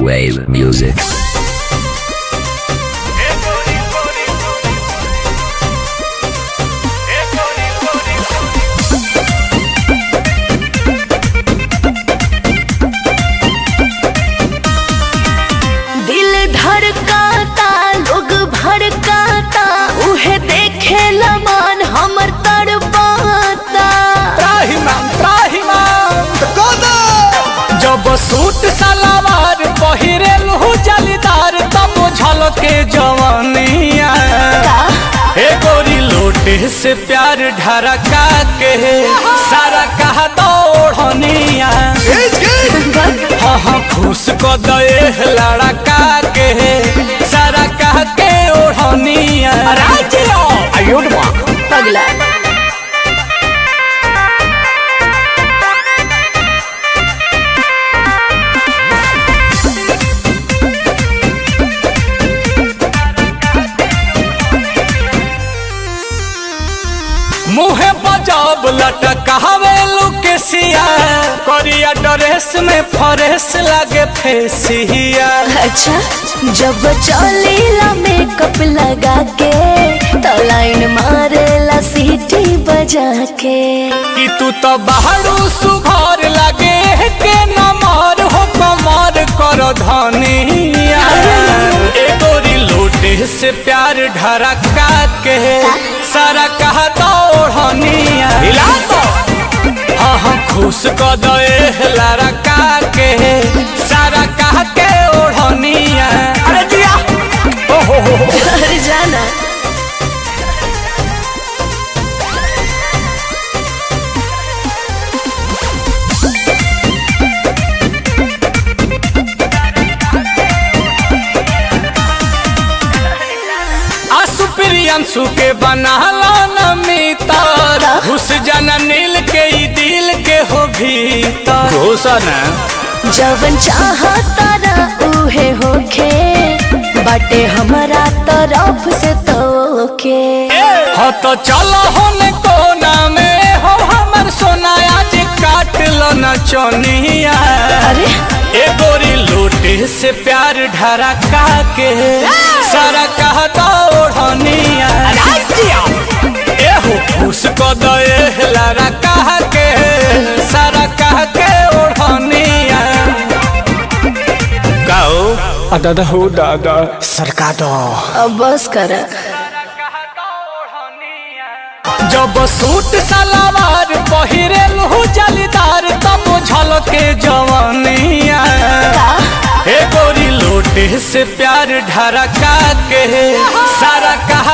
Wave music. दिल धड़काता, लोग भड़काता, उहे देखे मान हमर तड़पाता। त्राहिमाम त्राहिमाम। जब सूट सलवार पहिरेलहु जालीदार तब झलके जवानिया। हे गोरी लोटे से प्यार ढरका के सारा कहा दौड़निया। हाँ हाँ खुश क दे लड़का के सारा कह के ओढ़निया। पगला। मुहे बजाब लटकावे लुकेसिया, करिया ड्रेस में फरेस लागे फेसिया। अच्छा, जब चलेला मेकअप लगा के तो लाइन मारेला सीटी बजा के। कि तू तो बाहरू सुघर लागे के नमर हो कमर कर धनिया। ए गोरी लोटे से प्यार ढरका के सारा कहा दौड़निया। हिला तो हाँ हाँ खुश क दे लड़का के सारा कह के ओढ़निया। अरे जिया ओ हो। अरे जाना। आसु प्रियंशु के बनाला नमितर, घुस जाना नील के ई दिल के हो भीतर। घुसा ना। जवन चाहता ना उहे होखे, बाटे हमारा तरफ से तोके। हो तो चलो होने कोना में हो हमर सोना आज काट लो ना चोनिया। अरे। ए गोरी लोटे से प्यार ढरका के सारा कह दौड़निया। ए हो खुश क दे लारा कह के सारा कह के ओढ़निया। गाओ दादा हो दादा सरका दो। अब बस कर। जब सूट सलवार पहिरेलहु जालीदार तब झलके जवानिया। हे गोरी लोटे से प्यार ढरका के सारा कहा